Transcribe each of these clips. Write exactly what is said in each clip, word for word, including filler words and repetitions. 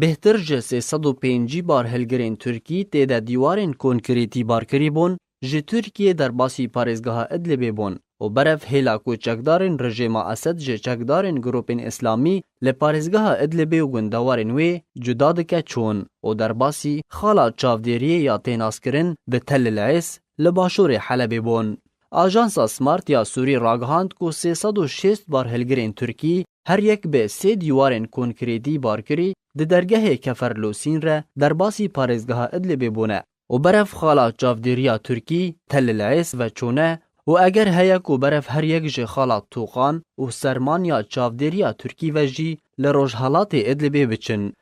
Bêhtir ji sê sed û pêncî barhilgirên Tirkî tê de dîwarên konkrîtî barkirî bûn, ji Tirkiyê derbasî parêzgeha Idlibê bûn û berev hêla ku çekdarên rejêma Esed ji çekdarên grûpên Îslamî li parêzgeha Idlibê û gundewarên wê cuda dike çûn û derbasî xala çavdêriyê ya tê naskirin bi Tel El Ês li başûrê Helebê bûn. Ajansa Smart ya Sûrî ragihand ku sê sed û şêst barhilgirên Tirkî her yek bi sê dîwarên konkrîtî barkirî di dergehê Keferlûsîn re derbasî parêzgeha Idlibê bûne û berev xala çavdêriya Tirkî Tel El Ês ve çûne û eger heye ku berev her yek ji xala Tûqan û Serman ya çavdêriya Tirkî ve jî li rojhelatê Idlibê biçin.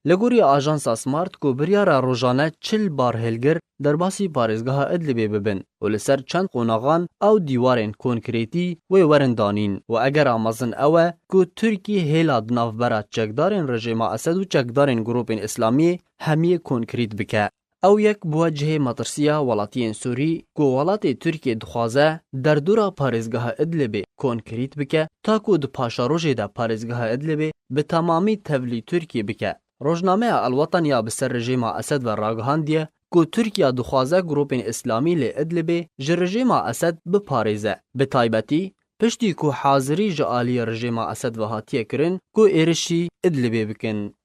Li gorî ajansa Smart ku biryara rojane çil barhilgir derbasî parêzgeha Idlibê bibin û li ser çend qonaxan ew dîwarên konkrîtî wê werin danîn û egera mezin ew e ku Tirkî hêla di navbera çekdarên rejêma Esed û çekdarên grûpên Îslamiyê hemiyê konkrît bike. Ew yek bûye cihê metirsiya welatiyên Sûrî ku welatê Tirkiyê dixwaze derdora parêzgeha Idlibê konkrît bike, ta ku di paşerojê de parêzgeha Idlibê bi temamî tevlî Tirkiyê bike. Rojnameya El Watan ya bi ser rejêma Esed ve ragihandiye ku Tirkiye dixwaze grûpên Îslamî li Idlibê ji rejêma Esed biparêze, bi taybetî piştî ku hazirî ji aliyê rejêma Esed ve hatiye kirin ku êrişî Idlibê bikin.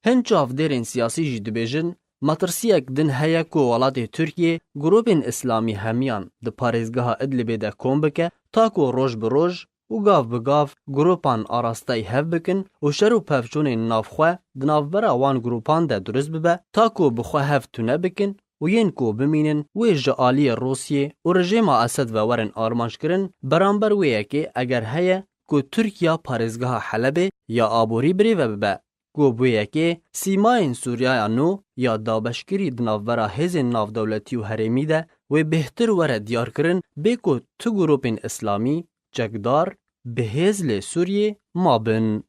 Hin çavdêrên siyasî jî dibêjin, metirsiyek din heye ku welatê Tirkiyê grûpên Îslamî hemiyan di parêzgeha Idlibê de kom bike, ta ku roj bi roj û gav bi gav grûpan arasteyî hev bikin û şer û pevçûnên navxwe di navbera wan grûpan de durust bibe, ta ku bi xwe hev tune bikin û yên ku bimînin wê ji aliyê Rûsyê û rejêma Esed ve werin armanckirin, beramber wê yekê eger heye ku Tirkiye parêzgeha Helebê ya aborî birêve bibe. Ku bi wê yekê sîmayên Sûriyaya nû ya dabeşkirî di navbera hêzên navdewletî û herêmî de wê bêhtir were diyarkirin, bê ku tu grûpên Îslamî çekdar bi hêz li Sûriyê mabin.